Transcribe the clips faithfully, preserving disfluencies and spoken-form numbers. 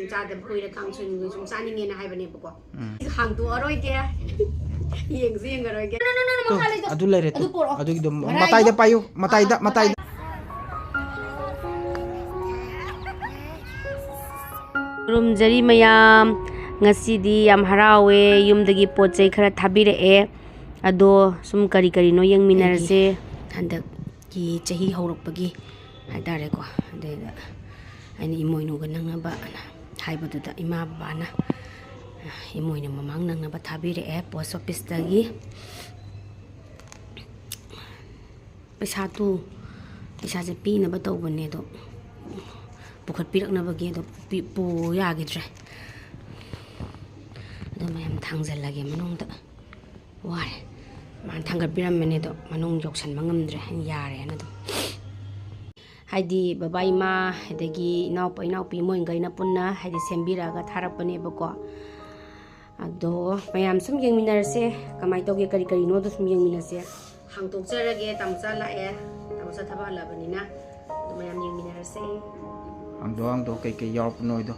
ꯆꯥꯗꯕ ꯀꯨꯏꯔꯦ, ꯀꯥꯡꯁꯣꯏ ꯅꯨꯡꯁꯣꯏ ꯁꯨꯝ ꯆꯥꯅꯤꯡꯉꯦꯅ ꯍꯥꯏꯕꯅꯦꯕꯀꯣ꯫ ꯎꯝ꯫ ꯍꯥꯡꯗꯣꯛꯑꯔꯣꯏꯒꯦ꯫ ꯌꯦꯡꯁꯨ ꯌꯦꯡꯉꯔꯣꯏꯒꯦ꯫ ꯇꯣ, ꯑꯗꯨ ꯂꯩꯔꯦ ꯇꯣ꯫ ꯑꯗꯨ ꯄꯣꯔꯛꯑꯣ꯫ ꯑꯗꯨꯒꯤꯗꯣ ꯉꯔꯥꯡꯒꯤꯗꯣ꯫ ꯃꯇꯥꯏꯗ ꯄꯥꯏꯌꯨ, ꯃꯇꯥꯏꯗ, ꯃꯇꯥꯏꯗ꯫ ꯈꯨꯔꯨꯝꯖꯔꯤ ꯃꯌꯥꯝ, ꯉꯁꯤꯗꯤ ꯌꯥꯝ ꯍꯔꯥꯎꯋꯦ, ꯌꯨꯝꯗꯒꯤ ꯄꯣꯠ ꯆꯩ ꯈꯔ ꯊꯥꯕꯤꯔꯛꯑꯦ꯫ ꯑꯗꯣ ꯁꯨꯝ ꯀꯔꯤ ꯀꯔꯤꯅꯣ ꯌꯦꯡꯃꯤꯟꯅꯔꯁꯦ꯫ ꯍꯟꯗꯛꯀꯤ ꯆꯍꯤ ꯍꯧꯔꯛꯄꯒꯤ ꯍꯥꯏꯇꯥꯔꯦꯀꯣ, ꯑꯗꯨꯗ ꯑꯩꯅ ꯏꯃꯣꯏꯅꯨꯒ ꯅꯪꯅꯕ ꯍꯥꯏꯕꯗꯨꯗ ꯏꯃꯥ ꯕꯕꯥꯅ ꯏꯃꯣꯏꯅꯨ ꯃꯃꯥꯡ ꯅꯪꯅꯕ ꯊꯥꯕꯤꯔꯛꯑꯦ ꯄꯣꯁ ꯑꯣꯐꯤꯁꯇꯒꯤ꯫ ꯄꯩꯁꯥꯗꯨ, ꯄꯩꯁꯥꯁꯦ ꯄꯤꯅꯕ ꯇꯧꯕꯅꯦ ꯑꯗꯣ, ꯄꯨꯈꯠꯄꯤꯔꯛꯅꯕꯒꯤ ꯑꯗꯣ ꯄꯤ-, ꯄꯨ ꯌꯥꯈꯤꯗ꯭ꯔꯦ꯫ ꯑꯗꯣ ꯃꯌꯥꯝ ꯊꯥꯡꯖꯜꯂꯒꯦ ꯃꯅꯨꯡꯗ꯫ ꯋꯥꯔꯦ꯫ ꯃꯥꯅ ꯊꯥꯡꯒꯠꯄꯤꯔꯝꯕꯅꯦ ꯑꯗꯣ ꯃꯅꯨꯡ ꯌꯧꯁꯟꯕ ꯉꯝꯗ꯭ꯔꯦ꯫ ꯑꯩꯅ ꯌꯥꯔꯦꯅ ꯑꯗꯨꯝ꯫ ꯍꯥꯏꯗꯤ ꯕꯕꯥ ꯏꯃꯥ ꯑꯗꯒꯤ ꯏꯅꯥꯎꯄꯥ ꯏꯅꯥꯎꯄꯤ ꯃꯣꯏꯈꯩꯅ ꯄꯨꯟꯅ ꯍꯥꯏꯗꯤ ꯁꯦꯝꯕꯤꯔꯛꯑꯒ ꯊꯥꯔꯛꯄꯅꯦꯕꯀꯣ꯫ ꯑꯗꯣ ꯃꯌꯥꯝ ꯁꯨꯝ ꯌꯦꯡꯃꯤꯟꯅꯔꯁꯦ, ꯀꯃꯥꯏꯅ ꯇꯧꯒꯦ, ꯀꯔꯤ ꯀꯔꯤꯅꯣꯗꯣ ꯁꯨꯝ ꯌꯦꯡꯃꯤꯟꯅꯁꯦ꯫ ꯍꯥꯡꯇꯣꯛꯆꯔꯒꯦ, ꯇꯥꯃꯣꯆꯥ ꯂꯥꯛꯑꯦ, ꯇꯥꯃꯣꯆꯥ ꯊꯕꯛ ꯍꯜꯂꯛꯑꯕꯅꯤꯅ꯫ ꯑꯗꯨ ꯃꯌꯥꯝ ꯌꯦꯡꯃꯤꯟꯅꯔꯁꯦ꯫ ꯍꯥꯡꯗꯣꯛ ꯍꯥꯡꯗꯣꯛ ꯀꯩꯀꯩ ꯌꯥꯎꯔꯛꯄꯅꯣꯗꯣ꯫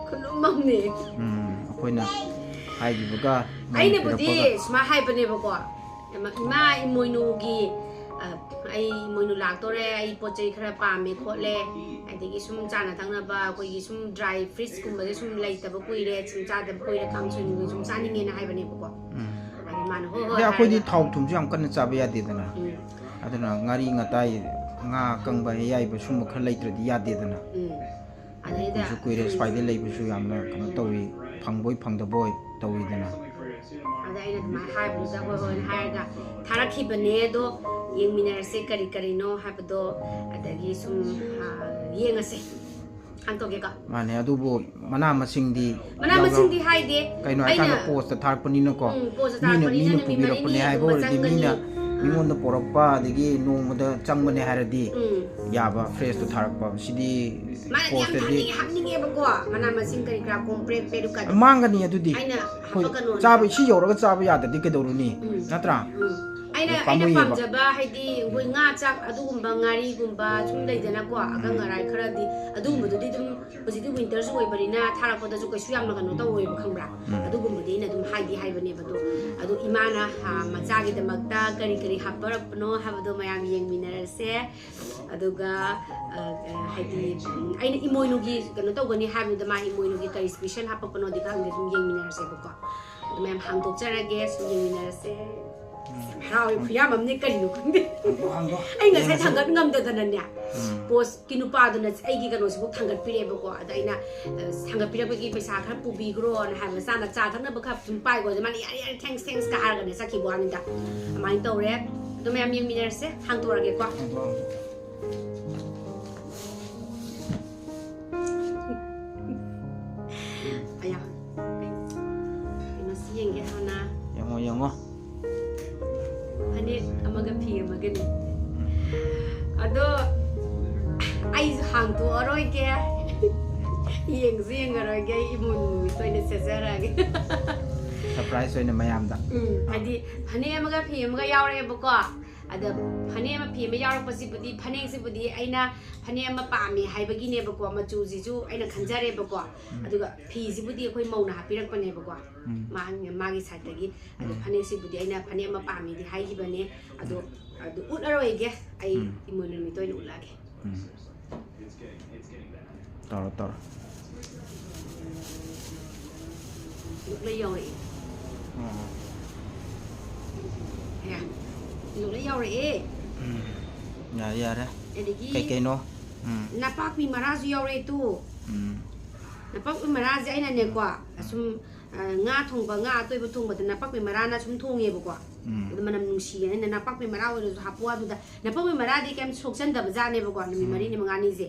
ꯈꯨꯂꯨꯝ ꯑꯃꯅꯦ꯫ ꯎꯝ, ꯑꯩꯈꯣꯏꯅ ꯍꯥꯏꯈꯤꯕꯒ ꯃꯣꯏꯅ ꯑꯩꯅꯕꯨꯗꯤ ꯄꯤꯔꯛꯄꯒ꯫ ꯁꯨꯃꯥꯏꯅ ꯍꯥꯏꯕꯅꯦꯕꯀꯣ, "ꯏꯃꯥ, ꯏꯃꯥ ꯏꯃꯣꯏꯅꯨꯒꯤ, ꯑ, ꯑꯩ ꯏꯃꯣꯏꯅꯨ ꯂꯥꯛꯇꯣꯔꯦ, ꯑꯩ ꯄꯣꯠ ꯆꯩ ꯈꯔ ꯄꯥꯝꯃꯦ ꯈꯣꯠꯂꯦ, ꯑꯗꯒꯤ ꯁꯨꯝ ꯆꯥꯅ ꯊꯛꯅꯕ ꯑꯩꯈꯣꯏꯒꯤ ꯁꯨꯝ ꯗ꯭ꯔꯥꯏ ꯐ꯭ꯔꯤꯖꯀꯨꯝꯕꯁꯦ ꯁꯨꯝ ꯂꯩꯇꯕ ꯀꯨꯏꯔꯦ, ꯁꯨꯝ ꯆꯥꯗꯕ ꯀꯨꯏꯔꯦ, ꯀꯥꯡꯁꯣꯏ ꯅꯨꯡꯁꯣꯏ ꯁꯨꯝ ꯆꯥꯅꯤꯡꯉꯦꯅ" ꯍꯥꯏꯕꯅꯦꯕꯀꯣ꯫ ꯎꯝ꯫ ꯑꯗꯩ ꯃꯥꯅ "ꯍꯣꯏ ꯍꯣꯏ" ꯑꯗꯩ ꯑꯩꯈꯣꯏꯗꯤ ꯍꯥꯏꯔꯒ꯫ ꯊꯥꯎ ꯊꯨꯝꯁꯨ ꯌꯥꯝ ꯀꯟꯅ ꯆꯥꯕ ꯌꯥꯗꯦꯗꯅ꯫ ꯎꯝ꯫ ꯑꯗꯨꯅ ꯉꯥꯔꯤ ꯉꯇꯥꯏ, ꯉꯥ ꯑꯀꯪꯕ ꯑꯌꯥꯏꯕ ꯁꯨꯝꯕ ꯈꯔ ꯂꯩꯇ꯭ꯔꯗꯤ ꯌꯥꯗꯦꯗꯅ꯫ ꯎꯝ꯫ ꯑꯗꯩꯗ ꯀꯨꯏꯁꯨ ꯀꯨꯏꯔꯦ ꯁ꯭ꯋꯥꯏꯗ ꯂꯩꯕꯁꯨ ꯌꯥꯝꯅ ꯀꯩꯅꯣ ꯇꯧꯏ, ꯐꯪꯕꯣꯏ ꯐꯪꯗꯕꯣꯏ ꯇꯧꯏꯗꯅ꯫ ꯑꯗ ꯑꯩꯅ ꯑꯗꯨꯃꯥꯏꯅ ꯍꯥꯏꯕꯗꯨꯗ ꯍꯣꯏ ꯍꯣꯏ ꯍꯥꯏꯔꯒ ꯊꯥꯔꯛꯈꯤꯕꯅꯦ꯫ ꯑꯗꯣ ꯌꯦꯡꯃꯤꯟꯅꯔꯁꯦ ꯀꯔꯤ ꯀꯔꯤꯅꯣ ꯍꯥꯏꯕꯗꯣ, ꯑꯗꯒꯤ ꯁꯨꯝ, ꯑ, ꯌꯦꯡꯉꯁꯦ꯫ ꯍꯥꯡꯇꯣꯛꯀꯦꯀꯣ꯫ ꯃꯥꯅꯦ, ꯑꯗꯨꯕꯨ ꯃꯅꯥ ꯃꯁꯤꯡꯗꯤ ꯃꯅꯥ ꯌꯥꯎ-, ꯃꯁꯤꯡꯗꯤ ꯍꯥꯏꯗꯦ꯫ ꯀꯩꯅꯣ ꯍꯥꯏꯀꯥꯟꯗ ꯑꯩꯅ ꯄꯣꯁꯇ ꯊꯥꯔꯛꯄꯅꯤꯅꯀꯣ꯫ ꯎꯝ, ꯄꯣꯁꯇ ꯃꯤꯅ, ꯊꯥꯔꯛꯄꯅꯤꯅ ꯃꯤꯅ ꯅꯨꯃꯤꯠ ꯄꯨꯕꯤꯔꯛꯄꯅꯦ ꯃꯔꯤꯅꯤꯒꯨꯝꯕ ꯍꯥꯏꯕ ꯑꯣꯏꯔꯗꯤ ꯃꯤꯅ ꯆꯪꯒꯅꯤ꯫ ꯑꯥ꯫ ꯃꯤꯉꯣꯟꯗ ꯄꯣꯔꯛꯄ ꯑꯗꯒꯤ ꯅꯣꯡꯃꯗ ꯆꯪꯕꯅꯦ ꯍꯥꯏꯔꯗꯤ ꯎꯝ꯫ ꯌꯥꯕ, ꯐ꯭ꯔꯦꯁꯇꯣ ꯊꯥꯔꯛꯄ꯫ ꯁꯤꯗꯤ ꯃꯥꯅꯗꯤ ꯌꯥꯝ ꯄꯣꯁꯇꯗꯤ ꯊꯥꯅꯤꯡꯉꯦ, ꯍꯥꯞꯅꯤꯡꯉꯦꯕꯀꯣ, ꯃꯅꯥ ꯃꯁꯤꯡ ꯀꯔꯤ ꯀꯔꯥ ꯀꯣꯝꯄ꯭ꯔꯦꯛ ꯄꯦꯔꯨꯛꯀꯗꯣ꯫ ꯃꯥꯡꯒꯅꯤ ꯑꯗꯨꯗꯤ꯫ ꯑꯩꯅ ꯑꯩꯈꯣꯏ ꯍꯥꯄꯛꯀꯅꯣꯅ꯫ ꯆꯥꯕ, ꯁꯤ ꯌꯧꯔꯒ ꯆꯥꯕ ꯌꯥꯗ꯭ꯔꯗꯤ ꯀꯩꯗꯧꯔꯨꯅꯤ? ꯎꯝ꯫ ꯅꯠꯇ꯭ꯔꯥ? ꯎꯝ꯫ ꯑꯩꯅ ꯑꯗꯣ ꯑꯩꯅ ꯄꯥꯝꯃꯨꯏꯌꯦꯕ꯫ ꯄꯥꯝꯖꯕ ꯍꯥꯏꯗꯤ ꯑꯩꯈꯣꯏ ꯉꯥ ꯆꯥꯛ ꯑꯗꯨꯒꯨꯝꯕ, ꯉꯥꯔꯤꯒꯨꯝꯕ ꯁꯨꯝ ꯂꯩꯗꯅꯀꯣ, ꯑꯀꯪ ꯎꯝ꯫ ꯑꯔꯥꯏ ꯈꯔꯗꯤ, ꯑꯗꯨꯒꯨꯝꯕꯗꯨꯗꯤ ꯑꯗꯨꯝ ꯍꯧꯖꯤꯛꯇꯤ ꯋꯤꯟꯇꯔꯁꯨ ꯑꯣꯏꯕꯅꯤꯅ ꯊꯥꯔꯛꯄꯗꯁꯨ ꯀꯩꯁꯨ ꯌꯥꯝꯅ ꯀꯩꯅꯣ ꯇꯧꯔꯣꯏꯕ, ꯈꯪꯕ꯭ꯔꯥ? ꯎꯝ꯫ ꯑꯗꯨꯒꯨꯝꯕꯗꯤ ꯑꯩꯅ ꯑꯗꯨꯝ ꯍꯥꯏꯗꯤ ꯍꯥꯏꯕꯅꯦꯕ꯫ ꯑꯗꯣ ꯑꯗꯣ ꯏꯃꯥꯅ, ꯑ, ꯃꯆꯥꯒꯤꯗꯃꯛꯇ ꯀꯔꯤ ꯀꯔꯤ ꯍꯥꯞꯄꯔꯛꯄꯅꯣ ꯍꯥꯏꯕꯗꯣ ꯃꯌꯥꯝ ꯌꯦꯡꯃꯤꯟꯅꯔꯁꯦ꯫ ꯑꯗꯨꯒ, ꯑ, ꯍꯥꯏꯗꯤ, ꯎꯝ, ꯑꯩꯅ ꯏꯃꯣꯏꯅꯨꯒꯤ ꯀꯩꯅꯣ ꯇꯧꯒꯅꯤ ꯍꯥꯏꯕꯗꯨꯗ ꯃꯥ ꯏꯃꯣꯏꯅꯨꯒꯤ ꯀꯔꯤ ꯁ꯭ꯄꯤꯁꯦꯜ ꯍꯥꯞꯄꯛꯄꯅꯣꯗꯤ ꯈꯪꯗꯦ, ꯑꯗꯨꯝ ꯌꯦꯡꯃꯤꯟꯅꯔꯁꯦꯕꯀꯣ꯫ ꯑꯗꯨ ꯃꯌꯥꯝ ꯍꯥꯡꯗꯣꯛꯆꯔꯒꯦ, ꯁꯨꯝ ꯌꯦꯡꯃꯤꯟꯅꯔꯁꯦ꯫ ꯎꯝ꯫ ꯍꯔꯥꯎꯋꯦ, ꯈꯨꯌꯥꯝ ꯑꯃꯅꯦ, ꯀꯔꯤꯅꯣ ꯈꯪꯗꯦ꯫ ꯍꯥꯡꯗꯣꯛ, ꯍꯥꯡꯗꯣꯛ꯫ ꯑꯩ ꯉꯁꯥꯏ ꯌꯦꯡꯉꯁꯦ꯫ ꯊꯥꯡꯒꯠ ꯉꯝꯗꯗꯅꯅꯦ, ꯎꯝ꯫ ꯄꯣꯁꯀꯤ ꯅꯨꯄꯥꯗꯨꯅ ꯑꯩꯒꯤ ꯀꯩꯅꯣꯁꯤꯕꯨ ꯊꯥꯡꯒꯠꯄꯤꯔꯛꯑꯦꯕꯀꯣ꯫ ꯑꯗ ꯑꯩꯅ, ꯑ, ꯊꯥꯡꯒꯠꯄꯤꯔꯛꯄꯒꯤ ꯄꯩꯁꯥ ꯈꯔ ꯄꯨꯕꯤꯈ꯭ꯔꯣꯅ ꯍꯥꯏꯕ, ꯃꯆꯥꯅ ꯆꯥ ꯊꯛꯅꯕ ꯈꯔ ꯁꯨꯝ ꯄꯥꯏꯈꯣ꯫ ꯑꯗ ꯃꯥꯅ "ꯌꯥꯔꯦ, ꯌꯥꯔꯦ, thanks, thanks" ꯀ ꯍꯥꯏꯔꯒꯅꯦ ꯆꯠꯈꯤꯕ ꯋꯥꯅꯤꯗ꯫ ꯑꯗꯨꯃꯥꯏꯅ ꯇꯧꯔꯦ꯫ ꯑꯗꯨ ꯃꯌꯥꯝ ꯌꯦꯡꯃꯤꯟꯅꯔꯁꯦ꯫ ꯍꯥꯡꯗꯣꯛꯑꯒꯦꯀꯣ꯫ ꯍꯥꯡꯗꯣꯛꯑꯣ, ꯍꯥꯡꯗꯣꯛꯑꯣ꯫ ꯑꯌꯥ꯫ ꯀꯩꯅꯣ ꯁꯤ ꯌꯦꯡꯒꯦ ꯍꯥꯟꯅ꯫ ꯌꯦꯡꯉꯣ, ꯌꯦꯡꯉꯣ꯫ ꯐꯅꯦꯛ ꯑꯃꯒ ꯐꯤ ꯑꯃꯒꯅꯤ꯫ ꯑꯗꯣ ꯑꯩꯁꯨ ꯍꯥꯡꯗꯣꯛꯑꯔꯣꯏꯒꯦ꯫ ꯌꯦꯡꯁꯨ ꯌꯦꯡꯉꯔꯣꯏꯒꯦ꯫ ꯑꯩ ꯏꯃꯣꯏꯅꯨ ꯅꯨꯃꯤꯠꯇ ꯑꯣꯏꯅ ꯁꯦꯠꯆꯔꯛꯑꯒꯦ꯫ Surprise ꯑꯣꯏꯅ ꯃꯌꯥꯝꯗ꯫ ꯎꯝ, ꯍꯥꯏꯗꯤ ꯐꯅꯦꯛ ꯑꯃꯒ ꯐꯤ ꯑꯃꯒ ꯌꯥꯎꯔꯛꯑꯦꯕꯀꯣ꯫ ꯑꯗ ꯐꯅꯦꯛ ꯑꯃ ꯐꯤ ꯑꯃ ꯌꯥꯎꯔꯛꯄꯁꯤꯕꯨꯗꯤ, ꯐꯅꯦꯛꯁꯤꯕꯨꯗꯤ ꯑꯩꯅ ꯐꯅꯦꯛ ꯑꯃ ꯄꯥꯝꯃꯦ ꯍꯥꯏꯕꯒꯤꯅꯦꯕꯀꯣ, ꯃꯆꯨꯁꯤꯁꯨ ꯑꯩꯅ ꯈꯟꯖꯔꯦꯕꯀꯣ꯫ ꯎꯝ꯫ ꯑꯗꯨꯒ ꯐꯤꯁꯤꯕꯨꯗꯤ ꯑꯩꯈꯣꯏ ꯃꯧꯅ ꯍꯥꯞꯄꯤꯔꯛꯄꯅꯦꯕꯀꯣ꯫ ꯎꯝ꯫ ꯃꯥꯒꯤ, ꯃꯥꯒꯤ side ꯇꯒꯤ꯫ ꯑꯗꯣ ꯎꯝ꯫ ꯐꯅꯦꯛꯁꯤꯕꯨꯗꯤ ꯑꯩꯅ ꯐꯅꯦꯛ ꯑꯃ ꯄꯥꯝꯃꯦꯗꯤ ꯍꯥꯏꯈꯤꯕꯅꯦ꯫ ꯑꯗꯣ, ꯎꯝ꯫ ꯑꯗꯨ ꯎꯠꯂꯔꯣꯏꯒꯦ꯫ ꯑꯩ ꯎꯝ꯫ ꯏꯃꯣꯏꯅꯨ ꯅꯨꯃꯤꯠꯇ ꯑꯣꯏꯅ ꯎꯠꯂꯛꯑꯒꯦ꯫ ꯎꯝ꯫ ꯇꯧꯔꯣ, ꯇꯧꯔꯣ꯫ ꯂꯣꯛꯂꯩ ꯌꯥꯎꯔꯛꯑꯦ꯫ ꯑꯣ꯫ ꯑꯌꯥ, ꯂꯣꯛꯂꯩ ꯌꯥꯎꯔꯛꯑꯦ꯫ ꯎꯝ꯫ ꯌꯥꯔꯦ, ꯌꯥꯔꯦ꯫ ꯑꯗꯒꯤ ꯀꯩꯀꯩꯅꯣ? ꯎꯝ꯫ ꯅꯄꯥꯛꯄꯤ ꯃꯔꯥꯁꯨ ꯌꯥꯎꯔꯛꯑꯦ ꯇꯨ꯫ ꯎꯝ꯫ ꯅꯄꯥꯛꯄꯤ ꯃꯔꯥꯁꯦ ꯑꯩꯅꯅꯦꯀꯣ, ꯎꯝ꯫ ꯑꯁꯨꯝ, ꯑ, ꯉꯥ ꯊꯣꯡꯕ, ꯉꯥ ꯑꯇꯣꯏꯕ ꯊꯣꯡꯕꯗ ꯅꯄꯥꯛꯄꯤ ꯃꯔꯥꯅ ꯁꯨꯝ ꯊꯣꯡꯉꯦꯕꯀꯣ꯫ ꯎꯝ꯫ ꯑꯗꯨ ꯃꯅꯝ ꯅꯨꯡꯁꯤꯌꯦꯅ ꯑꯩꯅ ꯅꯄꯥꯛꯄꯤ ꯃꯔꯥ ꯑꯣꯏꯔꯁꯨ ꯍꯥꯞꯄꯣ ꯍꯥꯏꯕꯗ, ꯅꯄꯥꯛꯄꯤ ꯃꯔꯥꯗꯤ ꯀꯩꯝ ꯁꯣꯛꯆꯟꯗꯕ ꯖꯥꯠꯅꯦꯕꯀꯣ, ꯅꯨꯃꯤꯠ ꯎꯝ꯫ ꯃꯔꯤꯅꯤ ꯃꯉꯥꯅꯤꯁꯦ꯫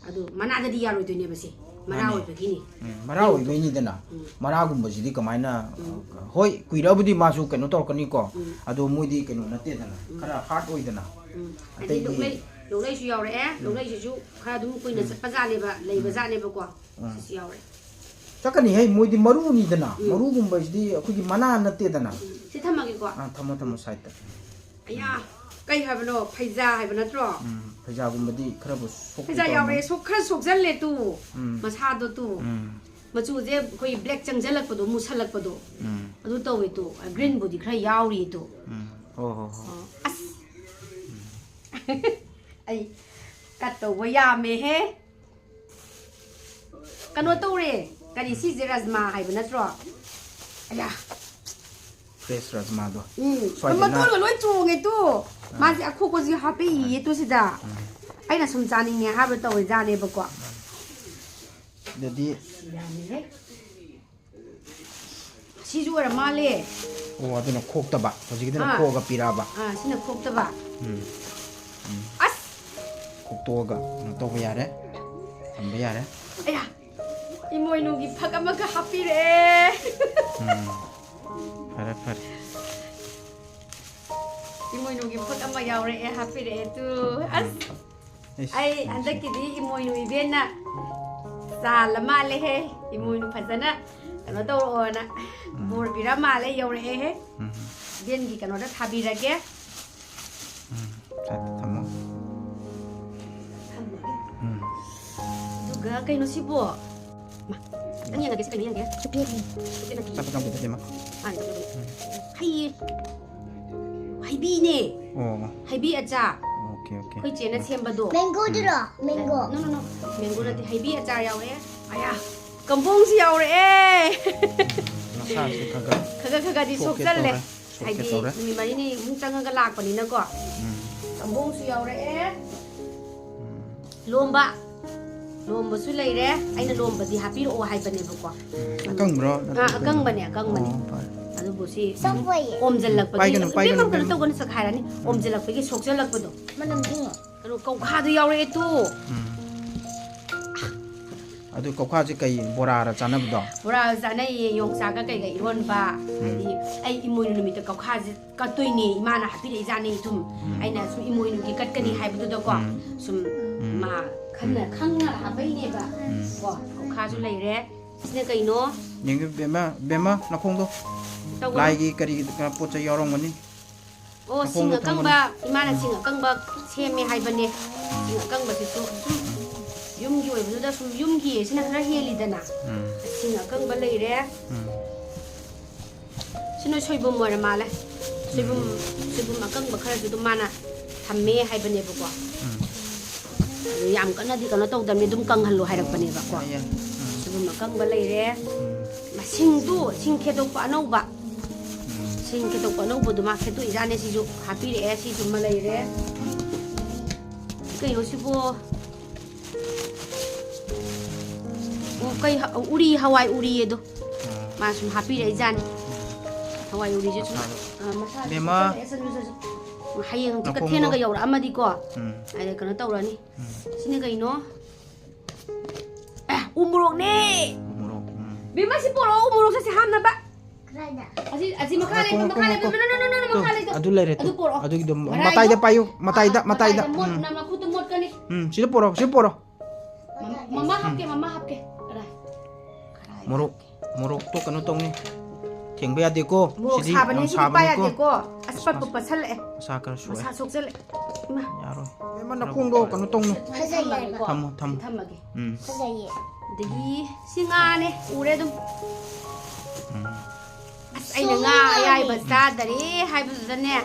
ꯑꯗꯨ ꯃꯅꯥꯗꯗꯤ ꯌꯥꯔꯣꯏꯗꯣꯏꯅꯦꯕ ꯁꯦ, ꯃꯔꯥ ꯃꯥꯅꯦ꯫ ꯑꯣꯏꯕꯒꯤꯅꯤ꯫ ꯎꯝ, ꯃꯔꯥ ꯑꯣꯏꯕꯩꯅꯤꯗꯅ꯫ ꯎꯝ꯫ ꯃꯔꯥꯒꯨꯝꯕꯁꯤꯗꯤ ꯀꯃꯥꯏꯅ, ꯎꯝ꯫ ꯍꯣꯏ, ꯀꯨꯏꯔꯛꯑꯕꯨꯗꯤ ꯃꯥꯁꯨ ꯀꯩꯅꯣ ꯇꯧꯔꯛꯀꯅꯤꯀꯣ, ꯎꯝ꯫ ꯑꯗꯣ ꯃꯣꯏꯗꯤ ꯀꯩꯅꯣ ꯅꯠꯇꯦꯗꯅ, ꯎꯝ꯫ ꯈꯔ hard ꯑꯣꯏꯗꯅ꯫ ꯎꯝ꯫ ꯑꯗꯩ ꯑꯇꯩꯗꯤ ꯂꯣꯛꯂꯩ, ꯂꯣꯛꯂꯩꯁꯨ ꯌꯥꯎꯔꯛꯑꯦ, ꯎꯝ꯫ ꯂꯣꯛꯂꯩꯁꯤꯁꯨ ꯈꯔ ꯑꯗꯨꯝ ꯀꯨꯏꯅ ꯎꯝ꯫ ꯆꯠꯄ ꯖꯥꯠꯅꯦꯕ, ꯂꯩꯕ ꯎꯝ꯫ ꯖꯥꯠꯅꯦꯕꯀꯣ꯫ ꯎꯝ꯫ ꯁꯤꯁꯨ ꯌꯥꯎꯔꯦ꯫ ꯆꯠꯀꯅꯤꯍꯦ, ꯃꯣꯏꯗꯤ ꯃꯔꯨꯅꯤꯗꯅ, ꯎꯝ꯫ ꯃꯔꯨꯒꯨꯝꯕꯁꯤꯗꯤ ꯑꯩꯈꯣꯏꯒꯤ ꯃꯅꯥ ꯅꯠꯇꯦꯗꯅ꯫ ꯎꯝ꯫ ꯁꯤ ꯊꯝꯃꯒꯦꯀꯣ꯫ ꯑꯥ, ꯊꯝꯃꯣ, ꯊꯝꯃꯣ, side ꯇ꯫ ꯑꯌꯥ, ꯀꯩ ꯍꯥꯏꯕꯅꯣ? ꯐꯩꯖꯥ ꯍꯥꯏꯕ ꯅꯠꯇ꯭ꯔꯣ? ꯎꯝ, ꯐꯩꯖꯥꯒꯨꯝꯕꯗꯤ ꯈꯔꯕꯨ ꯁꯣꯛꯀꯦ ꯐꯩꯖꯥ ꯌꯥꯎꯔꯦ꯫ ꯇꯧꯔꯝꯃꯅꯤ꯫ ꯁꯣꯛ-, ꯈꯔ ꯁꯣꯛꯆꯜꯂꯦ ꯇꯨ꯫ ꯎꯝ꯫ ꯃꯁꯥꯗꯣ ꯇꯨ꯫ ꯎꯝ꯫ ꯃꯆꯨꯁꯦ ꯑꯩꯈꯣꯏ black ꯆꯪꯁꯜꯂꯛꯄꯗꯣ, ꯃꯨꯁꯜꯂꯛꯄꯗꯣ꯫ ꯎꯝ꯫ ꯑꯗꯨ ꯇꯧꯋꯦ ꯇꯨ꯫ Greenꯕꯨꯗꯤ ꯈꯔ ꯌꯥꯎꯔꯤ ꯇꯨ꯫ ꯎꯝ꯫ ꯍꯣ, ꯍꯣ, ꯍꯣ꯫ ꯑꯣ, ꯑꯁ꯫ ꯑꯩ cut ꯇꯧꯕ ꯌꯥꯝꯃꯦꯍꯦ꯫ ꯀꯩꯅꯣ ꯇꯧꯔꯦ꯫ ꯀꯔꯤ ꯁꯤꯁꯦ ꯔꯥꯖꯃꯥ ꯍꯥꯏꯕ ꯅꯠꯇ꯭ꯔꯣ? ꯑꯌꯥ꯫ Fresh ꯔꯥꯖꯃꯥꯗꯣ꯫ ꯎꯝ꯫ ꯁ꯭ꯋꯥꯏꯗꯅ ꯃꯇꯣꯟꯒ ꯂꯣꯏ ꯆꯣꯡꯉꯦ ꯇꯨ꯫ ꯃꯥꯁꯦ ꯑꯈꯣꯛꯄꯁꯨ ꯍꯥꯞꯄꯛꯏꯌꯦ ꯇꯨ ꯁꯤꯗ꯫ ꯑꯩꯅ ꯁꯨꯝ ꯆꯥꯅꯤꯡꯉꯦ ꯍꯥꯏꯕ ꯇꯧꯔꯤꯖꯥꯠꯅꯦꯕꯀꯣ꯫ ꯑꯗꯨꯗꯤ ꯌꯥꯝꯃꯤꯍꯦ꯫ ꯁꯤꯁꯨ ꯑꯣꯏꯔ ꯃꯥꯜꯂꯦ꯫ ꯑꯣ, ꯑꯗꯨꯅ ꯈꯣꯛꯇꯕ꯫ ꯍꯧꯖꯤꯛꯀꯤꯗꯨꯅ ꯑꯥ꯫ ꯈꯣꯛꯑꯒ ꯄꯤꯔꯛꯑꯕ꯫ ꯑꯥ, ꯁꯤꯅ ꯈꯣꯛꯇꯕ꯫ ꯎꯝ꯫ ꯑꯁ! ꯈꯣꯛꯇꯣꯛꯑꯒ ꯀꯩꯅꯣ ꯇꯧꯕ ꯌꯥꯔꯦ꯫ ꯊꯝꯕ ꯌꯥꯔꯦ꯫ ꯑꯌꯥ! ꯏꯃꯣꯏꯅꯨꯒꯤ ꯐꯛ ꯑꯃꯒ ꯍꯥꯞꯄꯤꯔꯛꯑꯦ꯫ ꯎꯝ꯫ ꯐꯔꯦ, ꯐꯔꯦ꯫ ꯏꯃꯣꯏꯅꯨꯒꯤ ꯐꯛ ꯑꯃ ꯌꯥꯎꯔꯛꯑꯦ, ꯍꯥꯞꯄꯤꯔꯛꯑꯦ ꯇꯨ꯫ ꯑꯁ! ꯏꯁ, ꯑꯩ ꯅꯨꯡꯁꯤ꯫ ꯍꯟꯗꯛꯀꯤꯗꯤ ꯏꯃꯣꯏꯅꯨ ꯏꯕꯦꯟꯅ ꯆꯥꯜꯂ ꯃꯥꯜꯂꯦꯍꯦ꯫ ꯏꯃꯣꯏꯅꯨ ꯐꯖꯅ ꯀꯩꯅꯣ ꯇꯧꯔꯛꯑꯣꯅ ꯕꯣꯔ ꯄꯤꯔ ꯃꯥꯜꯂꯦ, ꯌꯧꯔꯛꯑꯦꯍꯦ꯫ ꯎꯝ꯫ ꯏꯕꯦꯟꯒꯤ ꯀꯩꯅꯣꯗ ꯊꯥꯕꯤꯔꯒꯦ꯫ ꯎꯝ꯫ ꯊꯝꯃꯣ꯫ ꯊꯝꯃꯒꯦ꯫ ꯎꯝ꯫ ꯑꯗꯨꯒ ꯀꯩꯅꯣ ꯁꯤꯕꯣ? ꯃꯥ, ꯈꯤꯇꯪ ꯌꯦꯡꯉꯒꯦ, ꯁꯤ ꯀꯩꯅꯣ ꯌꯦꯡꯒꯦ꯫ ꯆꯨꯄꯦꯠꯅꯤ꯫ ꯆꯨꯄꯦꯠ ꯅꯠꯇꯦ꯫ ꯆꯥꯛ ꯆꯥꯛ ꯆꯥꯝꯊꯣꯛ ꯆꯠꯁꯦ, ꯏꯃꯥ꯫ ꯃꯥꯅꯦ, ꯆꯥꯛ ꯆꯥꯝꯊꯣꯛ꯫ ꯍꯩ꯫ ꯍꯩꯕꯤꯅꯦ꯫ ꯑꯣ꯫ ꯍꯩꯕꯤ ꯑꯆꯥꯔ꯫ Okay, okay. ꯑꯩꯈꯣꯏ ꯆꯦꯅ ꯁꯦꯝꯕꯗꯣ꯫ Mangoꯗꯨꯔꯣ? Mango. No, no, no. Mango ꯅꯠꯇꯦ, ꯍꯩꯕꯤ ꯑꯆꯥꯔ ꯌꯥꯎꯔꯛꯑꯦ꯫ ꯑꯌꯥ, ꯀꯝꯕꯣꯡꯁꯨ ꯌꯥꯎꯔꯛꯑꯦ꯫ ꯃꯁꯥꯁꯦ ꯈꯔ ꯈꯔ ꯈꯒ ꯈꯒꯗꯤ ꯁꯣꯛꯀꯦ ꯁꯣꯛꯆꯜꯂꯦ꯫ ꯇꯧꯔꯦ, ꯁꯣꯛꯀꯦ ꯍꯥꯏꯗꯤ ꯇꯧꯔꯦ꯫ ꯅꯨꯃꯤꯠ ꯃꯔꯤꯅꯤꯃꯨꯛ ꯆꯪꯉꯒ ꯂꯥꯛꯄꯅꯤꯅꯀꯣ꯫ ꯎꯝ꯫ ꯀꯝꯕꯣꯡꯁꯨ ꯌꯥꯎꯔꯛꯑꯦ꯫ ꯎꯝ꯫ ꯂꯣꯝꯕ꯫ ꯂꯣꯝꯕꯁꯨ ꯂꯩꯔꯦ꯫ ꯑꯩꯅ ꯂꯣꯝꯕꯗꯤ ꯍꯥꯞꯄꯤꯔꯛꯑꯣ ꯍꯥꯏꯕꯅꯦꯕꯀꯣ꯫ ꯎꯝ꯫ ꯑꯀꯪꯕ꯭ꯔꯣ? ꯑꯥ, ꯑꯀꯪꯕꯅꯦ, ꯑꯀꯪꯕꯅꯦ꯫ ꯑꯣ, ꯐꯔꯦ꯫ ꯑꯗꯨꯕꯨ ꯁꯤ Subway. ꯑꯣꯝꯖꯜꯂꯛꯄꯒꯤ ꯄꯥꯏꯒꯅꯨ, ꯄꯥꯏꯒꯅꯨ, ꯏꯕꯦꯝꯃ, ꯀꯩꯅꯣ ꯏꯕꯦꯝꯃ꯫ ꯇꯧꯒꯅꯨ, ꯁꯛꯈꯥꯏꯔꯅꯤ꯫ ꯑꯣꯝꯖꯜꯂꯛꯄꯒꯤ ꯁꯣꯛꯆꯜꯂꯛꯄꯗꯣ꯫ ꯃꯅꯝ ꯊꯤꯉꯣ꯫ ꯀꯩꯅꯣ, ꯀꯧꯈꯥꯗꯣ ꯌꯥꯎꯔꯛꯑꯦ ꯇꯨ꯫ ꯎꯝ꯫ ꯑꯗꯨ ꯀꯧꯈꯥꯁꯦ ꯀꯩ ꯕꯣꯔꯥꯔ ꯆꯥꯅꯕꯗꯣ? ꯕꯣꯔꯥ ꯆꯥꯅꯩꯌꯦ, ꯌꯣꯡꯆꯥꯛꯀ ꯀꯩꯒ ꯏꯔꯣꯟꯕ꯫ ꯍꯥꯏꯗꯤ ꯑꯩ ꯏꯃꯣꯏꯅꯨ ꯅꯨꯃꯤꯠꯇ ꯀꯧꯈꯥꯁꯦ ꯀꯠꯇꯣꯏꯅꯦ, ꯏꯃꯥꯅ ꯍꯥꯞꯄꯤꯔꯛꯏꯖꯥꯠꯅꯦ ꯏꯊꯨꯝ꯫ ꯑꯩꯅ ꯁꯨꯝ ꯏꯃꯣꯏꯅꯨꯒꯤ ꯀꯠꯀꯅꯤ ꯍꯥꯏꯕꯗꯨꯗꯀꯣ, ꯎꯝ꯫ ꯁꯨꯝ ꯎꯝ꯫ ꯃꯥ ꯈꯟꯅ ꯈꯪꯅ ꯍꯥꯞꯄꯛꯏꯅꯦꯕ꯫ ꯀꯣ, ꯀꯧꯈꯥꯁꯨ ꯂꯩꯔꯦ꯫ ꯁꯤꯅ ꯀꯩꯅꯣ? ꯌꯦꯡꯉꯨ, ꯕꯦꯝꯃ, ꯕꯦꯝꯃ, ꯅꯈꯣꯡꯗꯣ꯫ ꯇꯧꯒꯅꯨ꯫ ꯂꯥꯏꯒꯤ ꯀꯔꯤ ꯀꯔꯥ ꯄꯣꯠ ꯆꯩ ꯌꯥꯎꯔꯝꯒꯅꯤ꯫ ꯑꯣ, ꯁꯤꯡ ꯑꯀꯪꯕ, ꯏꯃꯥꯅ ꯁꯤꯡ ꯑꯀꯪꯕ ꯁꯦꯝꯃꯦ ꯍꯥꯏꯕꯅꯦ꯫ ꯁꯤꯡ ꯑꯀꯪꯕꯁꯤꯁꯨ ꯁꯨꯝ ꯌꯨꯝꯒꯤ ꯑꯣꯏꯕꯗꯨꯗ ꯁꯨꯝ ꯌꯨꯝꯒꯤ ꯁꯤꯅ ꯈꯔ ꯍꯦꯜꯂꯤꯗꯅ꯫ ꯎꯝ꯫ ꯁꯤꯡ ꯑꯀꯪꯕ ꯂꯩꯔꯦ꯫ ꯎꯝ꯫ ꯁꯤ ꯅꯣꯏ ꯁꯣꯏꯕꯨꯝ ꯑꯣꯏꯔ ꯃꯥꯜꯂꯦ꯫ ꯁꯣꯏꯕꯨꯝ, ꯎꯝ꯫ ꯁꯣꯏꯕꯨꯝ ꯑꯀꯪꯕ ꯈꯔꯁꯨ ꯑꯗꯨꯝ ꯃꯥꯅ ꯊꯝꯃꯦ ꯍꯥꯏꯕꯅꯦꯕꯀꯣ꯫ ꯎꯝ꯫ ꯑꯗꯨ ꯌꯥꯝ ꯀꯟꯅꯗꯤ ꯀꯩꯅꯣ ꯇꯧꯗꯕꯅꯤ, ꯑꯗꯨꯝ ꯀꯪꯍꯜꯂꯣ ꯍꯥꯏꯔꯛꯄꯅꯦꯕꯀꯣ꯫ ꯌꯥꯏ, ꯌꯥꯏ꯫ ꯎꯝ꯫ ꯁꯣꯏꯕꯨꯝ ꯑꯀꯪꯕ ꯂꯩꯔꯦ꯫ ꯎꯝ꯫ ꯁꯤꯡꯗꯨ, ꯁꯤꯡ ꯈꯦꯇꯣꯛꯄ ꯑꯅꯧꯕ꯫ ꯎꯝ꯫ ꯁꯤꯡ ꯈꯦꯇꯣꯛꯄ ꯑꯅꯧꯕꯗꯨ ꯃꯥ ꯈꯦꯇꯣꯛꯏꯖꯥꯠꯅꯦ, ꯁꯤꯁꯨ ꯍꯥꯞꯄꯤꯔꯛꯑꯦ, ꯁꯤꯁꯨ ꯑꯃ ꯂꯩꯔꯦ꯫ ꯀꯩꯅꯣ ꯁꯤꯕꯣ? ꯑꯣ, ꯀꯩ ꯍ-, ꯎꯔꯤ, ꯍꯋꯥꯏ ꯎꯔꯤ ꯑꯗꯣ꯫ ꯎꯝ꯫ ꯃꯥ ꯁꯨꯝ ꯍꯥꯞꯄꯤꯔꯛꯏꯖꯥꯠꯅꯤ꯫ ꯍꯋꯥꯏ ꯎꯔꯤꯁꯦ ꯁꯨꯝ, ꯃꯁꯥꯗꯣ꯫ ꯑ, ꯃꯁꯥꯁꯦ ꯕꯦꯝꯃ꯫ ꯁꯣꯛꯆꯜꯂꯛꯑꯦ, ꯁꯟꯁꯨ ꯁꯟꯁꯨ꯫ ꯍꯌꯦꯡ ꯍꯪꯆꯤꯠꯀ ꯅꯈꯣꯡꯗꯣ꯫ ꯊꯦꯡꯅꯒ ꯌꯧꯔꯛꯑꯝꯃꯗꯤꯀꯣ꯫ ꯎꯝ꯫ ꯑꯗ ꯀꯩꯅꯣ ꯇꯧꯔꯅꯤ꯫ ꯎꯝ꯫ ꯁꯤꯅ ꯀꯩꯅꯣ? ꯑꯦ, ꯎ ꯃꯣꯔꯣꯛꯅꯦ꯫ ꯎ ꯃꯣꯔꯣꯛ, ꯎꯝ꯫ ꯕꯦꯝꯃ, ꯁꯤ ꯄꯣꯔꯛꯑꯣ, ꯎ ꯃꯣꯔꯣꯛꯁꯦ ꯁꯤ ꯍꯥꯞꯅꯕ꯫ ꯀꯗꯥꯏꯗ? ꯑꯁꯤ, ꯑꯁꯤ ꯃꯈꯥ ꯂꯩꯕ, ꯉꯥꯏꯈꯣ, ꯃꯈꯥ ꯂꯩꯕ, ꯉꯥꯏꯈꯣ, no, no, no, no, no, two, ꯃꯈꯥ ꯂꯩꯗꯣ꯫ ꯑꯗꯨ ꯂꯩꯔꯦ, ꯇꯨ꯫ ꯑꯗꯨ ꯄꯣꯔꯛꯑꯣ꯫ ꯑꯗꯨꯒꯤꯗꯣ ꯃꯔꯥꯏꯗꯣ꯫ ꯃꯇꯥꯏꯗ ꯄꯥꯏꯌꯨ, ꯃꯇꯥꯏꯗ, ꯑꯥ, ꯃꯇꯥꯏꯗ꯫ ꯃꯇꯥꯏꯗ ꯃꯣꯠ-, ꯎꯝ꯫ ꯅ-, ꯅꯈꯨꯠꯇꯣ ꯃꯣꯠꯀꯅꯤ꯫ ꯎꯝ, ꯁꯤꯗ ꯄꯣꯔꯛꯑꯣ, ꯁꯤꯗ ꯄꯣꯔꯛꯑꯣ꯫ ꯃ-, ꯃꯃꯥ ꯎꯝ꯫ ꯍꯥꯞꯀꯦ, ꯃꯃꯥ ꯍꯥꯞꯀꯦ꯫ ꯀꯗꯥꯏ? ꯃꯣꯔꯣꯛ, ꯃꯣꯔꯣꯛꯇꯣ ꯀꯩꯅꯣ ꯇꯧꯅꯤ꯫ ꯊꯦꯡꯕ ꯌꯥꯗꯦꯀꯣ꯫ ꯃꯣꯔꯣꯛ ꯁꯤꯗꯤ ꯁꯥꯕꯅꯦ, ꯌꯥꯝ ꯁꯤꯗꯤ ꯄꯥꯏ ꯁꯥꯕꯅꯤꯀꯣ꯫ ꯌꯥꯗꯦꯀꯣ꯫ ꯑꯁ, ꯄꯠꯄꯨ ꯄꯠꯁꯜꯂꯛꯑꯦ꯫ ꯃꯁꯥ ꯈꯔ ꯁꯣꯛꯑꯦ꯫ ꯃꯁꯥ ꯁꯣꯛꯆꯜꯂꯛꯑꯦ꯫ ꯏꯃꯥ꯫ ꯌꯥꯔꯣꯏ꯫ ꯏꯃꯥ, ꯅꯈꯣꯡꯗꯣ ꯀꯩꯅꯣ ꯇꯧꯅꯨ꯫ ꯐꯖꯩꯌꯦ꯫ ꯊꯝꯃꯣ, ꯊꯝꯃꯣ꯫ ꯊꯝꯃꯒꯦ꯫ ꯎꯝ꯫ ꯐꯖꯩꯌꯦ꯫ ꯑꯗꯒꯤ ꯁꯤ ꯉꯥꯅꯦ, ꯎꯔꯦ ꯑꯗꯨꯝ꯫ ꯎꯝ꯫ ꯑꯁ, ꯑꯩꯅ ꯉꯥ ꯑꯌꯥꯏꯕ ꯆꯥꯗꯔꯦ ꯍꯥꯏꯕꯗꯨꯗꯅꯦ,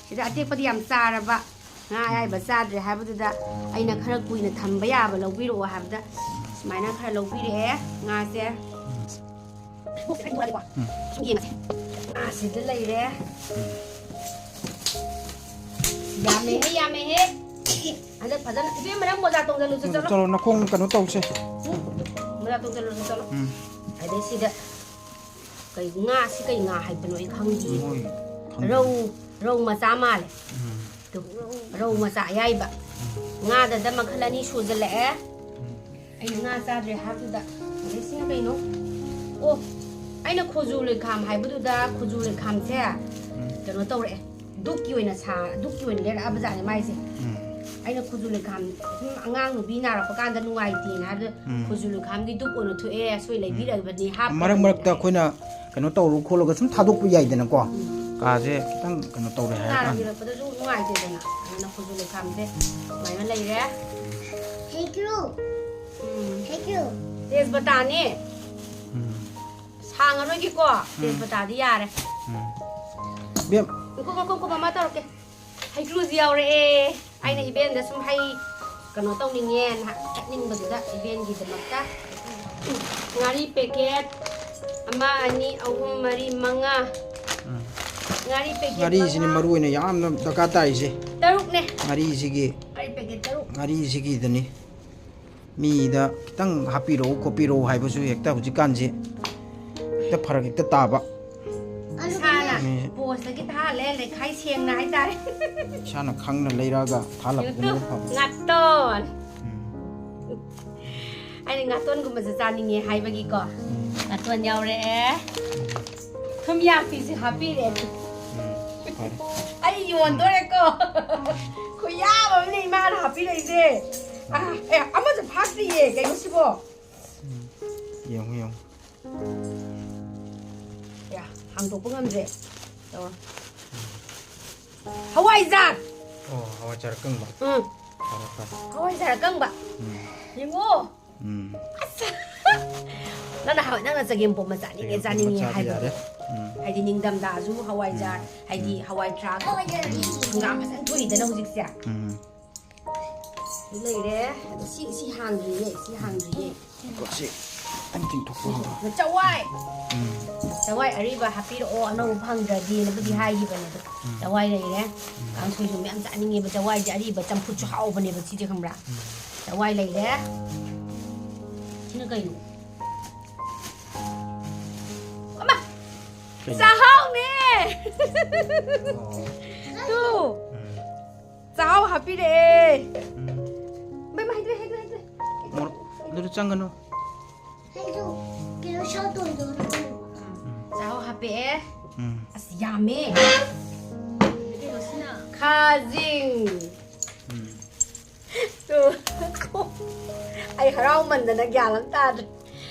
ꯁꯤꯗ ꯑꯇꯦꯛꯄꯗꯤ ꯌꯥꯝ ꯆꯥꯔꯕ, ꯉꯥ ꯑꯌꯥꯏꯕ ꯆꯥꯗ꯭ꯔꯦ ꯍꯥꯏꯕꯗꯨꯗ ꯑꯩꯅ ꯈꯔ ꯀꯨꯏꯅ ꯊꯝꯕ ꯌꯥꯕ ꯂꯧꯕꯤꯔꯛꯑꯣ ꯍꯥꯏꯕꯗ ꯁꯨꯃꯥꯏꯅ ꯈꯔ ꯂꯧꯕꯤꯔꯛꯑꯦ ꯉꯥꯁꯦ꯫ ꯎꯝ꯫ ꯁꯨꯝ ꯌꯦꯡꯉꯁꯦ꯫ ꯉꯥꯁꯤꯗ ꯂꯩꯔꯦ꯫ ꯌꯥꯝꯃꯦꯍꯦ, ꯌꯥꯝꯃꯦꯍꯦ꯫ ꯍꯟꯗꯛ ꯐꯖꯅ, ꯏꯕꯦꯝꯃ, ꯅꯪ ꯃꯣꯖꯥ ꯇꯣꯡꯖꯜꯂꯨꯆꯣ, ꯆꯠꯂꯣ꯫ ꯆꯠꯂꯣ, ꯅꯈꯣꯡ ꯀꯩꯅꯣ ꯇꯧꯁꯦ꯫ ꯎꯝ, ꯃꯣꯖꯥ ꯇꯣꯡꯖꯜꯂꯨꯆꯣ, ꯆꯠꯂꯣ꯫ ꯎꯝ꯫ ꯑꯗꯩ ꯁꯤꯗ ꯀꯩ ꯉꯥ, ꯁꯤ ꯀꯩ ꯉꯥ ꯍꯥꯏꯕꯅꯣ ꯑꯩ ꯈꯪꯗꯤꯌꯦ꯫ ꯃꯣꯏ ꯈꯪꯗꯦ꯫ ꯔꯧ, ꯔꯧ ꯃꯆꯥ ꯃꯥꯜꯂꯦ꯫ ꯎꯝ꯫ ꯇꯨ, ꯔꯧ ꯃꯆꯥ ꯑꯌꯥꯏꯕ꯫ ꯎꯝ꯫ ꯉꯥꯗꯗ ꯃꯈꯜ ꯑꯅꯤ ꯁꯨꯖꯜꯂꯛꯑꯦ꯫ ꯎꯝ꯫ ꯑꯩꯅ ꯉꯥ ꯆꯥꯗ꯭ꯔꯦ ꯍꯥꯏꯕꯗꯨꯗ꯫ ꯑꯗꯩ ꯁꯤꯅ ꯀꯩꯅꯣ? ꯑꯣ, ꯑꯩꯅ ꯈꯨꯖꯨ ꯂꯩꯈꯥꯝ ꯍꯥꯏꯕꯗꯨꯗ ꯈꯨꯖꯨ ꯂꯩꯈꯥꯝꯁꯦ ꯎꯝ꯫ ꯀꯩꯅꯣ ꯇꯧꯔꯛꯑꯦ꯫ ꯗꯨꯛꯀꯤ ꯑꯣꯏꯅ ꯁꯥ-, ꯗꯨꯛꯀꯤ ꯑꯣꯏꯅ ꯂꯩꯔꯛꯑꯕ ꯖꯥꯠꯅꯦ ꯃꯥꯏꯁꯦ꯫ ꯎꯝ꯫ ꯑꯩꯅ ꯈꯨꯖꯨ ꯂꯩꯈꯥꯝ ꯁꯨꯝ ꯑꯉꯥꯡ ꯅꯨꯄꯤ ꯅꯥꯔꯛꯄ ꯀꯥꯟꯗ ꯅꯨꯡꯉꯥꯏꯇꯦꯅ ꯍꯥꯏꯕꯗ ꯎꯝ꯫ ꯈꯨꯖꯨ ꯂꯩꯈꯥꯝꯒꯤ ꯗꯨꯛ ꯑꯣꯏꯅ ꯊꯣꯛꯑꯦ, ꯁꯣꯏ ꯎꯝ꯫ ꯂꯩꯕꯤꯔꯕꯅꯤ, ꯍꯥꯞꯄꯕꯅꯤ ꯃꯔꯛ ꯃꯔꯛꯇ ꯍꯥꯏ꯫ ꯑꯩꯈꯣꯏꯅ ꯀꯩꯅꯣ ꯇꯧꯔꯨ ꯈꯣꯠꯂꯒ ꯁꯨꯝ ꯊꯥꯗꯣꯛꯄ ꯌꯥꯏꯗꯅꯀꯣ꯫ ꯎꯝ꯫ ꯀꯥꯁꯦ ꯈꯤꯇꯪ ꯀꯩꯅꯣ ꯇꯧꯔꯦ ꯍꯥꯏꯔ ꯀꯥꯟꯗ꯫ ꯅꯥꯔꯛꯄꯗꯁꯨ ꯅꯨꯡꯉꯥꯏꯇꯦꯗꯅ꯫ ꯑꯗꯨꯅ ꯈꯨꯖꯨ ꯂꯩꯈꯥꯝꯁꯦ ꯑꯗꯨꯃꯥꯏꯅ ꯂꯩꯔꯦ꯫ Thank you. Um. Thank you. ꯇꯦꯖꯄꯇꯥꯅꯤ꯫ ꯎꯝ꯫ ꯁꯥꯡꯉꯔꯣꯏꯒꯦꯀꯣ꯫ ꯎꯝ꯫ ꯇꯦꯖꯄꯇꯥꯗꯤ ꯌꯥꯔꯦ꯫ ꯎꯝ꯫ ꯕꯦꯝ꯫ ꯉꯥꯏꯈꯣ, ꯉꯥꯏꯈꯣ, ꯉꯥꯏꯈꯣ, ꯃꯃꯥ ꯇꯧꯔꯛꯀꯦ꯫ ꯍꯩꯀ꯭ꯔꯨꯁꯨ ꯌꯥꯎꯔꯛꯑꯦ꯫ ꯑꯩꯅ ꯏꯕꯦꯟꯗ ꯁꯨꯝ ꯍꯩ ꯀꯩꯅꯣ ꯇꯧꯅꯤꯡꯉꯦꯅ ꯊꯛꯅꯤꯡꯕꯗꯨꯗ ꯏꯕꯦꯟꯒꯤꯗꯃꯛꯇ ꯉꯥꯔꯤ packet ꯑꯃ, ꯑꯅꯤ, ꯑꯍꯨꯝ, ꯃꯔꯤ, ꯃꯉꯥ꯫ ꯎꯝ꯫ ꯉꯥꯔꯤ packet ꯉꯥꯔꯤꯁꯤꯅꯤ ꯃꯉꯥ꯫ ꯃꯔꯨ ꯑꯣꯏꯅ ꯌꯥꯝꯅ ꯗꯔꯀꯥꯔ ꯇꯥꯔꯤꯁꯦ꯫ ꯇꯔꯨꯛꯅꯦ꯫ ꯉꯥꯔꯤꯁꯤꯒꯤ꯫ ꯉꯥꯔꯤ packet ꯇꯔꯨꯛ꯫ ꯉꯥꯔꯤꯁꯤꯒꯤꯗꯅꯤ꯫ ꯃꯤꯗ ꯈꯤꯇꯪ ꯍꯥꯞꯄꯤꯔꯛꯎ ꯈꯣꯠꯄꯤꯔꯛꯎ ꯍꯥꯏꯕꯁꯨ ꯍꯦꯛꯇ ꯍꯧꯖꯤꯛꯀꯥꯟꯁꯦ ꯍꯦꯛꯇ ꯐꯔꯛ ꯍꯦꯛꯇ ꯇꯥꯕ꯫ ꯏꯁꯥꯅ ꯃꯤ ꯕꯣꯁꯇꯒꯤ ꯊꯥꯍꯜꯂꯦ, ꯂꯩꯈꯥꯏ ꯁꯦꯡꯅ ꯍꯥꯏꯇꯥꯔꯦ꯫ ꯏꯁꯥꯅ ꯈꯪꯅ ꯂꯩꯔꯛꯑꯒ ꯊꯥꯍꯜꯂꯛꯄꯗꯨꯅ ꯌꯨꯇꯨꯕ ꯐꯕ꯫ ꯉꯥꯇꯣꯟ꯫ ꯎꯝ꯫ ꯑꯩꯅ ꯉꯥꯇꯣꯟꯒꯨꯝꯕꯁꯦ ꯆꯥꯅꯤꯡꯉꯦ ꯍꯥꯏꯕꯒꯤꯀꯣ꯫ ꯎꯝ꯫ ꯉꯥꯇꯣꯟ ꯌꯥꯎꯔꯛꯑꯦ꯫ ꯊꯨꯝ ꯌꯥꯛꯄꯤꯁꯨ ꯍꯥꯞꯄꯤꯔꯛꯑꯦ꯫ ꯎꯝ, ꯐꯔꯦ꯫ ꯑꯩ ꯌꯣꯟꯗꯣꯔꯦꯀꯣ꯫ ꯈꯨꯌꯥꯝ ꯑꯃꯅꯦ ꯏꯃꯥꯅ ꯍꯥꯞꯄꯤꯔꯛꯏꯁꯦ꯫ ꯑꯥ, ꯑꯦ, ꯑꯃꯁꯨ ꯐꯥꯛꯇ꯭ꯔꯤꯌꯦ, ꯀꯩꯅꯣ ꯁꯤꯕꯣ? ꯎꯝ, ꯌꯦꯡꯉꯨ, ꯌꯦꯡꯉꯨ꯫ ꯌꯥ, ꯍꯥꯡꯗꯣꯛꯄ ꯉꯝꯗ꯭ꯔꯦ꯫ ꯇꯧꯔꯣ꯫ ꯍꯋꯥꯏꯖꯥꯔ! ꯑꯣ, ꯍꯋꯥꯏꯖꯥꯔ ꯑꯀꯪꯕ꯫ ꯎꯝ꯫ ꯐꯔꯦ, ꯐꯔꯦ꯫ ꯍꯋꯥꯏꯖꯥꯔ ꯑꯀꯪꯕ꯫ ꯎꯝ꯫ ꯌꯦꯡꯉꯣ꯫ ꯎꯝ꯫ ꯑꯁ! ꯅꯪꯅ ꯍꯋꯥꯏ-, ꯅꯪꯅ ꯆꯒꯦꯝꯄꯣꯝꯕ ꯆꯥꯅꯤꯡꯉꯦ, ꯆꯒꯦꯝꯄꯣꯝꯕ ꯆꯥꯅꯤꯡꯉꯦ ꯆꯥꯕ ꯍꯥꯏꯕꯗꯣ꯫ ꯌꯥꯔꯦ꯫ ꯎꯝ꯫ ꯍꯥꯏꯗꯤ ꯅꯤꯡꯊꯝꯊꯥꯁꯨ ꯍꯋꯥꯏꯖꯥꯔ, ꯎꯝ꯫ ꯍꯥꯏꯗꯤ ꯎꯝ꯫ ꯍꯋꯥꯏ ꯊ꯭ꯔꯥꯛ, ꯎꯝ꯫ ꯍꯪꯒꯥꯝ ꯐꯖꯅ ꯊꯣꯛꯏꯗꯅ ꯍꯧꯖꯤꯛꯁꯦ꯫ ꯎꯝ꯫ ꯂꯩꯔꯦ꯫ ꯑꯗꯣ ꯁꯤ, ꯁꯤ ꯍꯥꯡꯗ꯭ꯔꯤꯌꯦ, ꯁꯤ ꯍꯥꯡꯗ꯭ꯔꯤꯌꯦ꯫ ꯄꯣꯠꯁꯦ ꯈꯤꯇꯪ ꯆꯤꯡꯊꯣꯛꯄ ꯍꯧꯔꯣ꯫ ꯆꯋꯥꯏ꯫ ꯎꯝ꯫ ꯆꯋꯥꯏ ꯑꯔꯤꯕ ꯍꯥꯞꯄꯤꯔꯛꯑꯣ, ꯑꯅꯧꯕ ꯐꯪꯗ꯭ꯔꯗꯤꯅꯕꯨꯗꯤ ꯎꯝ꯫ ꯍꯥꯏꯈꯤꯕꯅꯦ ꯑꯗꯣ꯫ ꯎꯝ꯫ ꯆꯋꯥꯏ ꯂꯩꯔꯦ꯫ ꯎꯝ꯫ ꯀꯥꯡꯁꯣꯏꯁꯨ ꯃꯌꯥꯝ ꯆꯥꯅꯤꯡꯉꯦꯕ, ꯆꯋꯥꯏꯁꯦ ꯑꯔꯤꯕ ꯆꯝꯐꯨꯠꯁꯨ ꯍꯥꯎꯕꯅꯦꯕ ꯁꯤꯁꯦ, ꯈꯪꯕ꯭ꯔꯥ? ꯎꯝ꯫ ꯆꯋꯥꯏ ꯂꯩꯔꯦ꯫ ꯁꯤꯅ ꯀꯩꯅꯣ? ꯑꯃ! ꯀꯩꯅꯣ? ꯆꯥꯍꯥꯎꯅꯦ! ꯑꯣ꯫ ꯇꯨ! ꯎꯝ꯫ ꯆꯥꯍꯥꯎ ꯍꯥꯞꯄꯤꯔꯛꯑꯦ꯫ ꯎꯝ꯫ ꯏꯃꯥ, ꯍꯩꯗ꯭ꯔꯦ, ꯍꯩꯗ꯭ꯔꯦ, ꯍꯩꯗ꯭ꯔꯦ꯫ ꯃꯣꯔꯣꯛ ꯑꯗꯨꯗ ꯆꯪꯒꯅꯨ꯫ ꯍꯩꯗ꯭ꯔꯣ, ꯀꯩꯅꯣ ꯁꯥꯎꯇꯣꯟꯗꯣ꯫ ꯎꯝ꯫ ꯆꯥꯍꯥꯎ ꯍꯥꯞꯄꯛꯑꯦ꯫ ꯎꯝ꯫ ꯑꯁ, ꯌꯥꯝꯃꯦ꯫ ꯈꯥꯖꯤꯡ꯫ ꯎꯝ꯫ ꯇꯨ꯫ ꯑꯩ ꯍꯔꯥꯎꯃꯟꯗꯅ ꯒ꯭ꯌꯥꯟ ꯑꯃ ꯇꯥꯗ꯭ꯔꯦ꯫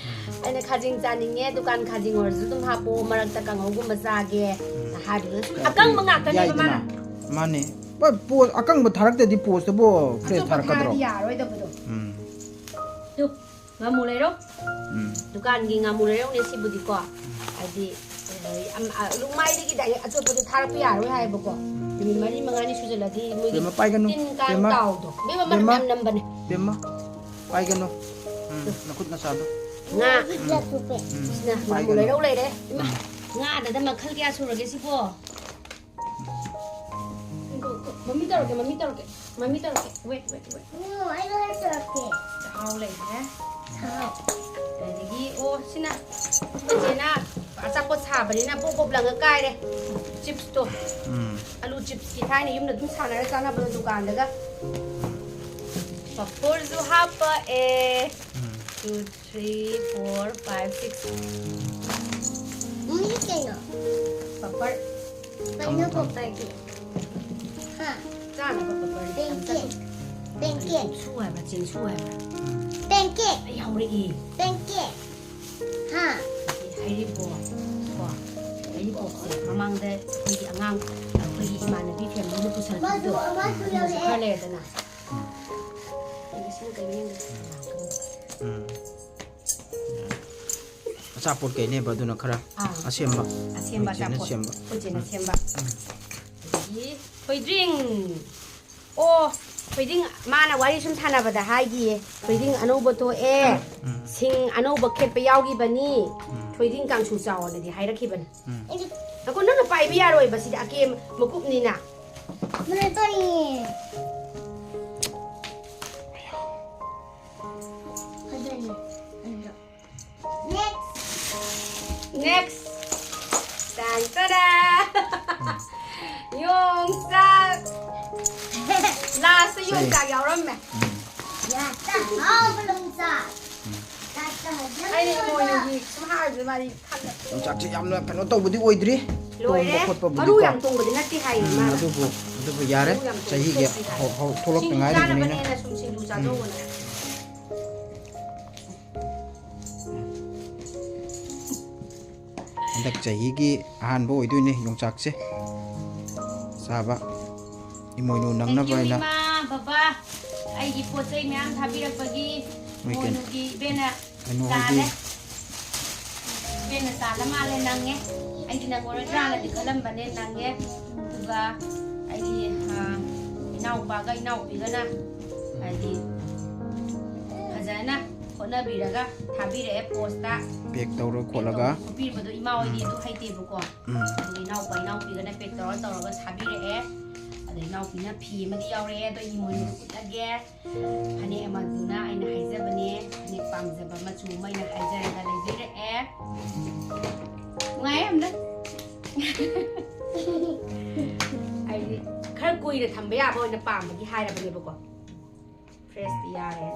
ꯑꯩꯅ ꯈꯥꯖꯤꯡ ꯆꯥꯅꯤꯡꯉꯦ, ꯗꯨꯀꯥꯟ ꯈꯥꯖꯤꯡ ꯑꯣꯏꯔꯁꯨ ꯑꯗꯨꯝ ꯍꯥꯄꯣ, ꯃꯔꯛꯇ ꯀꯥꯡꯍꯧꯒꯨꯝꯕ ꯆꯥꯒꯦ ꯍꯥꯏꯕꯗꯨꯗ ꯁꯨꯝ ꯑꯀꯪꯕ ꯉꯥꯛꯇꯅꯦꯕ ꯌꯥꯏꯗꯅ꯫ ꯃꯥꯅ꯫ ꯃꯥꯅꯦ꯫ ꯄꯣ-, ꯄꯣ-, ꯑꯀꯪꯕ ꯊꯥꯔꯛꯇꯗꯤ ꯄꯣꯁꯇꯨꯕꯨ ꯐ꯭ꯔꯦꯁ ꯑꯆꯣꯠꯄ ꯊꯥꯔꯛꯀꯗ꯭ꯔꯣ? ꯊꯥꯔꯗꯤ ꯌꯥꯔꯣꯏꯗꯕꯗꯣ꯫ ꯎꯝ꯫ ꯇꯨ, ꯉꯥꯃꯨ ꯂꯩꯔꯧ꯫ ꯎꯝ꯫ ꯗꯨꯀꯥꯟꯒꯤ ꯉꯥꯃꯨ ꯂꯩꯔꯧꯅꯦ ꯁꯤꯕꯨꯗꯤꯀꯣ꯫ ꯍꯥꯏꯗꯤ, ꯑ, ꯑꯝ-, ꯑ, ꯂꯨꯛꯃꯥꯏꯗꯒꯤ direct ꯑꯆꯣꯠꯄꯗꯣ ꯊꯥꯔꯛꯄ ꯌꯥꯔꯣꯏ ꯍꯥꯏꯌꯦꯕꯀꯣ꯫ ꯅꯨꯃꯤꯠ ꯃꯔꯤ ꯃꯉꯥꯅꯤ ꯁꯨꯖꯜꯂꯗꯤ ꯃꯣꯏꯒꯤ ꯕꯦꯝꯃ, ꯄꯥꯏꯒꯅꯨ꯫ ꯇꯤꯟ ꯀꯥꯡ ꯕꯦꯝꯃ꯫ ꯇꯥꯎꯗꯣ꯫ ꯕꯦꯝꯃ, ꯃꯅꯝ ꯕꯦꯝꯃ꯫ ꯌꯥꯝ ꯅꯝꯕꯅꯦ꯫ ꯕꯦꯝꯃ, ꯄꯥꯏꯒꯅꯨ꯫ ꯎꯝ, ꯅꯈꯨꯠ ꯅꯁꯥꯗꯣ꯫ ꯉꯥ꯫ ꯎꯝ꯫ ꯁꯤꯅ ꯉꯥꯃꯨ ꯄꯥꯏꯒꯅꯨ꯫ ꯂꯩꯔꯧ ꯂꯩꯔꯦ꯫ ꯏꯃꯥ, ꯎꯝ꯫ ꯉꯥꯗꯗ ꯃꯈꯜ ꯀꯌꯥ ꯁꯨꯔꯒꯦ ꯁꯤꯕꯣ? ꯃꯃꯤ ꯇꯧꯔꯛꯀꯦ, ꯃꯃꯤ ꯇꯧꯔꯛꯀꯦ, ꯃꯃꯤ ꯇꯧꯔꯛꯀꯦ꯫ Wait, wait, wait. ꯎꯝ, ꯑꯩ ꯂꯣꯏ ꯇꯧꯔꯛꯀꯦ꯫ ꯆꯥꯛꯍꯥꯎ ꯂꯩꯔꯦ꯫ ꯆꯥꯛꯍꯥꯎ꯫ ꯑꯗꯒꯤ, ꯑꯣ, ꯁꯤꯅ ꯏꯆꯦꯅ ꯑꯆꯥꯄꯣꯠ ꯁꯥꯕꯅꯤꯅ ꯄꯣꯞ ꯄꯣꯞ ꯂꯪꯉ ꯀꯥꯏꯔꯦ꯫ Chipsꯇꯣ꯫ ꯎꯝ꯫ ꯑꯂꯨ chipsꯀꯤ ꯊꯥꯏꯅ ꯌꯨꯝꯗ ꯑꯗꯨꯝ ꯁꯥꯟꯅꯔ ꯆꯥꯅꯕꯗꯣ ꯗꯨꯀꯥꯟꯗꯒ꯫ ꯄꯥꯐꯣꯔꯁꯨ ꯍꯥꯞꯄꯛꯑꯦ꯫ ꯎꯝ꯫ Two, three, four, five, six. ꯃꯣꯏꯁꯦ ꯀꯩꯅꯣ? ꯄꯥꯐꯔ꯫ ꯀꯩꯅꯣ ꯊꯝꯃꯣ, ꯊꯝꯃꯣ꯫ ꯄꯥꯐꯔꯗꯤ? ꯍꯥ? ꯆꯥꯅꯕ ꯄꯥꯐꯔꯅꯤ꯫ Pancake꯫ Pancake꯫ ꯆꯦꯡꯁꯨ ꯍꯥꯏꯕ꯭ꯔꯥ, ꯆꯦꯡꯁꯨ ꯍꯥꯏꯕ꯭ꯔꯥ? Pancake꯫ ꯑꯩ ꯌꯥꯎꯔꯛꯏ꯫ Pancake꯫ ꯍꯥ? ꯍꯩꯔꯤꯕꯣꯞ꯫ ꯀꯣ? ꯍꯩꯔꯤꯕꯣꯞꯁꯦ ꯃꯃꯥꯡꯗ ꯑꯩꯈꯣꯏꯒꯤ ꯑꯉꯥꯡ, ꯑꯩꯈꯣꯏꯒꯤ ꯏꯃꯥꯟꯅꯕꯤ family ꯑꯃ ꯄꯨꯁꯜꯂꯛꯄꯗꯣ꯫ ꯃꯗꯨ ꯑꯃꯁꯨ ꯑꯗꯨꯁꯨ ꯈꯔ ꯌꯥꯎꯔꯛꯑꯦ꯫ ꯂꯩꯔꯗꯅ꯫ ꯎꯝ꯫ ꯑꯆꯥꯄꯣꯠ ꯀꯩꯅꯦꯕ ꯑꯗꯨꯅ ꯈꯔ ꯑꯥ꯫ ꯑꯁꯦꯝꯕ꯫ ꯑꯁꯦꯝꯕ ꯑꯩꯈꯣꯏ ꯆꯦꯅ ꯑꯆꯥꯄꯣꯠ꯫ ꯁꯦꯝꯕ꯫ ꯑꯩꯈꯣꯏ ꯆꯦꯅ ꯎꯝ꯫ ꯁꯦꯝꯕ꯫ ꯎꯝ꯫ ꯑꯗꯒꯤ ꯊꯣꯏꯗ꯭ꯔꯤꯡ꯫ ꯑꯣ, ꯊꯣꯏꯗꯤꯡ ꯃꯥꯅ ꯋꯥꯔꯤ ꯁꯨꯝ ꯁꯥꯟꯅꯕꯗ ꯍꯥꯏꯈꯤꯌꯦ, "ꯊꯣꯏꯗꯤꯡ ꯑꯅꯧꯕ ꯊꯣꯛꯑꯦ, ꯎꯝ꯫ ꯁꯤꯡ ꯑꯅꯧꯕ ꯈꯦꯠꯄ ꯌꯥꯎꯈꯤꯕꯅꯤ, ꯎꯝ꯫ ꯊꯣꯏꯗꯤꯡ ꯀꯥꯡꯁꯨ ꯆꯥꯎꯑꯣꯅꯗꯤ ꯍꯥꯏꯔꯛꯈꯤꯕꯅꯤ"꯫ ꯎꯝ꯫ ꯑꯩꯗꯤ ꯉꯥꯏꯈꯣ, ꯅꯪꯅ ꯄꯥꯏꯕ ꯌꯥꯔꯣꯏꯕ, ꯁꯤꯗꯤ ꯑꯀꯦꯝ ꯃꯀꯨꯞꯅꯤꯅ꯫ ꯃꯅꯥ ꯇꯣꯛꯏ꯫ ꯐꯖꯩꯌꯦ꯫ ꯑꯗꯣ꯫ Next꯫ Next꯫ ꯇꯥꯟ ꯇꯔꯥ꯫ ꯌꯣꯡꯆꯥꯛ꯫ Lastꯇ ꯁꯦ꯫ ꯌꯣꯡꯆꯥꯛ ꯌꯥꯎꯔꯝꯃꯦ꯫ ꯎꯝ꯫ ꯂꯥꯁꯇ ꯍꯥꯎꯕ ꯌꯣꯡꯆꯥꯛ꯫ ꯎꯝ꯫ ꯂꯥꯁꯇ ꯍꯥꯎꯕ ꯑꯩꯅ ꯌꯣꯡꯆꯥꯛ꯫ ꯏꯃꯣꯏꯅꯨꯒꯤ ꯁꯨꯝ ꯍꯥꯏꯕꯗꯨ ꯃꯥꯗꯤ ꯈꯪꯗꯕ꯫ ꯌꯣꯡꯆꯥꯛꯁꯦ ꯌꯥꯝꯅ ꯀꯩꯅꯣ ꯇꯧꯕꯗꯤ ꯑꯣꯏꯗ꯭ꯔꯤ꯫ ꯂꯣꯏꯔꯦ꯫ ꯇꯣꯡꯕ ꯈꯣꯠꯄꯕꯨꯗꯤ ꯃꯔꯨ ꯀꯣ꯫ ꯌꯥꯝ ꯇꯣꯡꯕꯗꯤ ꯅꯠꯇꯦ ꯍꯥꯏꯌꯦ ꯎꯝ, ꯃꯥꯅ꯫ ꯑꯗꯨꯕꯨ, ꯑꯗꯨꯕꯨ ꯌꯥꯔꯦ꯫ ꯃꯔꯨ ꯌꯥꯝ ꯇꯣꯡꯕꯗꯤ ꯆꯍꯤꯒꯤ ꯅꯠꯇꯦ ꯍꯥꯏꯌꯦ꯫ ꯍꯧ-, ꯍꯧ-, ꯊꯣꯛꯂꯛꯇ ꯁꯤꯡꯖꯨ ꯉꯥꯏꯔꯤꯕꯅꯤꯅ꯫ ꯆꯥꯅꯕꯅꯦꯅ ꯁꯨꯝ ꯁꯤꯡꯖꯨ ꯎꯝ꯫ ꯆꯥꯖꯧꯕꯅꯦ꯫ ꯍꯟꯗꯛ ꯆꯍꯤꯒꯤ ꯑꯍꯥꯟꯕ ꯑꯣꯏꯗꯣꯏꯅꯦ ꯌꯣꯡꯆꯥꯛꯁꯦ ꯆꯥꯕ꯫ ꯏꯃꯣꯏꯅꯨ ꯅꯪꯅꯕ ꯍꯥꯏꯅ꯫ ꯏꯃꯥ, ꯕꯕꯥ, ꯑꯩꯒꯤ ꯄꯣꯠ ꯆꯩ ꯃꯌꯥꯝ ꯊꯥꯕꯤꯔꯛꯄꯒꯤ ꯃꯣꯏ ꯀꯩꯅꯣ, ꯏꯃꯣꯏꯅꯨꯒꯤ ꯏꯕꯦꯟꯅ ꯀꯩꯅꯣ ꯍꯣꯏꯒꯤ ꯆꯥꯔꯦ꯫ ꯏꯕꯦꯟꯅ ꯆꯥꯗ ꯃꯥꯜꯂꯦ, ꯅꯪꯉꯦ꯫ ꯑꯩꯗꯤ ꯅꯪꯉꯔꯣꯏꯗ꯭ꯔꯥꯅꯗꯤ ꯈꯜꯂꯝꯕꯅꯦ, ꯅꯪꯉꯦ꯫ ꯑꯗꯨꯒ ꯑꯩꯒꯤ, ꯑ, ꯏꯅꯥꯎꯄꯥꯒ ꯏꯅꯥꯎꯄꯤꯒꯅ ꯍꯥꯏꯗꯤ ꯐꯖꯅ ꯍꯣꯠꯅꯕꯤꯔꯒ ꯊꯥꯕꯤꯔꯛꯑꯦ ꯄꯣꯁꯇ꯫ ꯄꯦꯛ ꯇꯧꯔ ꯈꯣꯠꯂꯒ꯫ ꯄꯦꯛ ꯇꯧꯔ ꯈꯣꯠꯄꯤꯕꯗꯣ ꯏꯃꯥ ꯍꯣꯏꯗꯤ ꯑꯗꯨ ꯍꯩꯇꯦꯕꯀꯣ꯫ ꯎꯝ꯫ ꯑꯗꯨꯒ ꯏꯅꯥꯎꯄꯥ ꯏꯅꯥꯎꯄꯤꯒꯅ ꯄꯦꯛ ꯇꯧꯔ ꯇꯧꯔꯒ ꯊꯥꯕꯤꯔꯛꯑꯦ꯫ ꯑꯗ ꯏꯅꯥꯎꯄꯤꯅ ꯐꯤ ꯑꯃꯗꯤ ꯌꯥꯎꯔꯛꯑꯦ, ꯑꯗꯣ ꯏꯃꯣꯏꯅꯨ ꯎꯠꯂꯒꯦ꯫ ꯐꯅꯦꯛ ꯑꯃꯗꯨꯅ ꯑꯩꯅ ꯍꯥꯏꯖꯕꯅꯦ, ꯐꯅꯦꯛ ꯄꯥꯝꯖꯕ ꯃꯆꯨ ꯑꯃ ꯑꯩꯅ ꯍꯥꯏꯖꯔꯒ ꯂꯩꯕꯤꯔꯛꯑꯦ꯫ ꯅꯨꯡꯉꯥꯏꯌꯦ ꯌꯥꯝꯅ꯫ ꯍꯥꯏꯗꯤ ꯈꯔ ꯀꯨꯏꯅ ꯊꯝꯕ ꯌꯥꯕ ꯑꯣꯏꯅ ꯄꯥꯝꯕꯒꯤ ꯍꯥꯏꯔꯕꯅꯦꯕꯀꯣ꯫ ꯐ꯭ꯔꯦꯁꯇꯤ ꯌꯥꯔꯦ꯫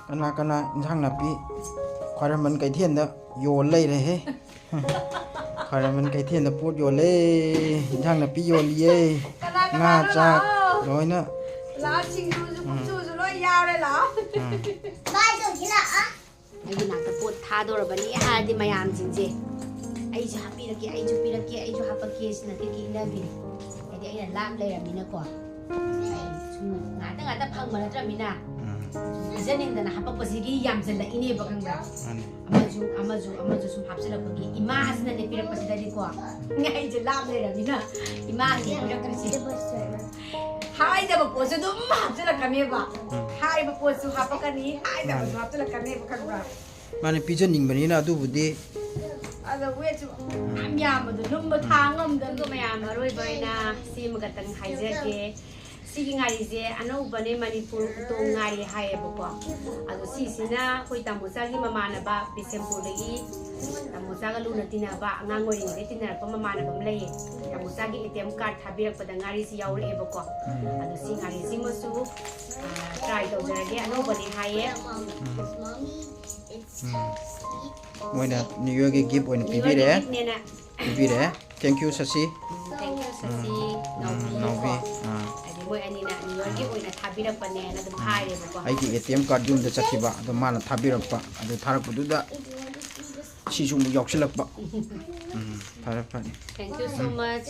ꯀꯅꯥ ꯀꯅꯥ ꯏꯟꯁꯥꯡ ꯅꯥꯄꯤ ꯈ꯭ꯋꯥꯏꯔꯝꯕꯟ ꯀꯩꯊꯦꯜꯗ ꯌꯣꯜ ꯂꯩꯔꯦꯍꯦ? ꯈ꯭ꯋꯥꯏꯔꯝꯕꯟ ꯀꯩꯊꯦꯜꯗ ꯄꯣꯠ ꯌꯣꯜꯂꯦ, ꯏꯟꯁꯥꯡ ꯅꯥꯄꯤ ꯌꯣꯜꯂꯤꯌꯦ, ꯀꯅꯥ ꯉꯥ ꯀꯅꯥꯅꯣ ꯆꯥꯛ ꯂꯥꯛꯑꯣ? ꯂꯣꯏꯅ꯫ ꯂꯥꯛꯑꯣ, ꯁꯤꯡꯖꯨꯁꯨ ꯎꯝ꯫ ꯄꯨꯡꯁꯨꯁꯨ ꯂꯣꯏ ꯌꯥꯎꯔꯦ, ꯂꯥꯛꯑꯣ꯫ ꯎꯝ꯫ ꯚꯥꯏ, ꯇꯧꯁꯤ ꯂꯥꯛꯑꯣ꯫ ꯑꯩꯒꯤ ꯅꯥꯛꯇ ꯄꯣꯠ ꯊꯥꯗꯧꯔꯕꯅꯤ ꯍꯥꯏꯔꯗꯤ ꯃꯌꯥꯝꯁꯤꯡꯁꯦ ꯑꯩꯁꯨ ꯍꯥꯞꯄꯤꯔꯛꯀꯦ, ꯑꯩꯁꯨ ꯄꯤꯔꯛꯀꯦ, ꯑꯩꯁꯨ ꯍꯥꯄꯛꯀꯦ ꯁꯤꯅ ꯀꯤꯛ ꯏꯟꯅꯕꯤꯅꯤ꯫ ꯍꯥꯏꯗꯤ ꯑꯩꯅ ꯂꯥꯞ ꯂꯩꯔꯝꯃꯤꯅꯀꯣ, ꯑꯩ ꯁꯨꯝ ꯉꯥꯛꯇ ꯉꯥꯛꯇ ꯐꯪꯕ ꯅꯠꯇ꯭ꯔꯃꯤꯅ ꯎꯝ꯫ ꯄꯤꯖꯅꯤꯡꯗꯅ ꯍꯥꯄꯛꯄꯁꯤꯒꯤ ꯌꯥꯝꯁꯤꯜꯂꯛꯏꯅꯦꯕ, ꯈꯪꯕ꯭ꯔꯥ? ꯃꯥꯅꯤ꯫ ꯑꯃꯁꯨ ꯑꯃꯁꯨ ꯑꯃꯁꯨ ꯁꯨꯝ ꯍꯥꯞꯆꯤꯜꯂꯛꯄꯒꯤ ꯏꯃꯥꯁꯤꯅꯅꯦ ꯄꯤꯔꯛꯄꯁꯤꯗꯗꯤꯀꯣ, ꯑꯩꯁꯦ ꯂꯥꯞ ꯂꯩꯔꯝꯃꯤꯅ ꯏꯃꯥꯁꯤꯅ ꯄꯤꯔꯛꯇ꯭ꯔꯤꯁꯦ꯫ ꯍꯥꯏꯗꯕ ꯄꯣꯠꯁꯨ ꯑꯗꯨꯝ ꯍꯥꯞꯆꯤꯜꯂꯛꯀꯅꯦꯕ꯫ ꯎꯝ꯫ ꯍꯥꯏꯕ ꯄꯣꯠꯁꯨ ꯍꯥꯞꯄꯛꯀꯅꯤ, ꯍꯥꯏꯗꯕꯁꯨ ꯃꯥꯅꯤ꯫ ꯍꯥꯞꯆꯤꯜꯂꯛꯀꯅꯦꯕ, ꯈꯪꯕ꯭ꯔꯥ? ꯃꯥꯅꯦ, ꯄꯤꯖꯅꯤꯡꯕꯅꯤꯅ ꯑꯗꯨꯕꯨꯗꯤ꯫ ꯑꯗꯣ ꯋꯦꯠꯁꯨ ꯌꯥꯝ ꯌꯥꯝꯕꯗꯣ ꯂꯨꯝꯕ ꯊꯥꯡ ꯉꯝꯗꯕꯗꯣ꯫ ꯑꯗꯨꯒ ꯃꯌꯥꯝ ꯑꯔꯣꯏꯕ ꯑꯣꯏꯅ ꯁꯤ ꯑꯃꯈꯛꯇꯪ ꯍꯥꯏꯖꯒꯦ꯫ ꯁꯤꯒꯤ ꯉꯥꯔꯤꯁꯦ ꯑꯅꯧꯕꯅꯦ, ꯃꯅꯤꯄꯨꯔ ꯎꯇꯣꯡ ꯉꯥꯔꯤ ꯍꯥꯏꯌꯦꯕꯀꯣ꯫ ꯑꯗꯣ ꯁꯤꯁꯤꯅ ꯑꯩꯈꯣꯏ ꯇꯥꯃꯣꯆꯥꯒꯤ ꯃꯃꯥꯟꯅꯕ ꯕꯤꯁꯦꯝꯄꯨꯔꯗꯒꯤ ꯇꯥꯃꯣꯆꯥꯒ ꯂꯨꯅ ꯇꯤꯟꯅꯕ, ꯑꯉꯥꯡ ꯑꯣꯏꯔꯤꯉꯩꯗꯒꯤ ꯇꯤꯟꯅꯔꯛꯄ ꯃꯃꯥꯟꯅꯕ ꯑꯃ ꯂꯩꯌꯦ꯫ ꯇꯥꯃꯣꯆꯥꯒꯤ ꯑꯦ ꯇꯤ ꯑꯦꯝ ꯀꯥꯔꯗ ꯊꯥꯕꯤꯔꯛꯄꯗ ꯉꯥꯔꯤꯁꯤ ꯌꯥꯎꯔꯛꯑꯦꯕꯀꯣ꯫ ꯎꯝ꯫ ꯑꯗꯣ ꯁꯤ ꯉꯥꯔꯤꯁꯤꯃꯁꯨ, ꯑ, ꯇ꯭ꯔꯥꯏ ꯇꯧꯖꯔꯒꯦ, ꯑꯅꯧꯕꯅꯦ ꯍꯥꯏꯌꯦ꯫ ꯎꯝ꯫ ꯎꯝ꯫ ꯃꯣꯏꯅ ꯅ꯭ꯌꯨ ꯌꯔꯒꯤ ꯒꯤꯐ ꯑꯣꯏꯅ ꯅ꯭ꯌꯨ ꯌꯔꯒꯤ ꯄꯤꯕꯤꯔꯛꯑꯦ꯫ ꯒꯤꯐꯅꯦꯅ꯫ ꯄꯤꯕꯤꯔꯛꯑꯦ꯫ Thank you, ꯁꯁꯤ꯫ Thank you, ꯁꯁꯤ, ꯎꯝ, ꯅꯥꯎꯕꯤ꯫ ꯅꯥꯎꯕꯤ꯫ ꯑꯥ꯫ ꯍꯥꯏꯗꯤ ꯃꯣꯏ ꯑꯅꯤꯅ ꯅ꯭ꯌꯨ ꯒꯤ ꯑꯣꯏꯅ ꯊꯥꯕꯤꯔꯛꯄꯅꯦꯅ ꯑꯗꯨꯝ ꯍꯥꯏꯔꯦꯕꯀꯣ꯫ ꯑꯩꯒꯤ ꯑꯦ ꯇꯤ ꯑꯦꯝ ꯀꯥꯔꯗ ꯌꯨꯝꯗ ꯆꯠꯈꯤꯕ, ꯑꯗꯣ ꯃꯥꯅ ꯊꯥꯕꯤꯔꯛꯄ, ꯑꯗꯨ ꯊꯥꯔꯛꯄꯗꯨꯗ ꯁꯤꯁꯨ ꯑꯃꯨꯛ ꯌꯥꯎꯁꯤꯜꯂꯛꯄ꯫ ꯎꯝ, ꯐꯔꯦ ꯐꯔꯦ꯫ Thank you so much.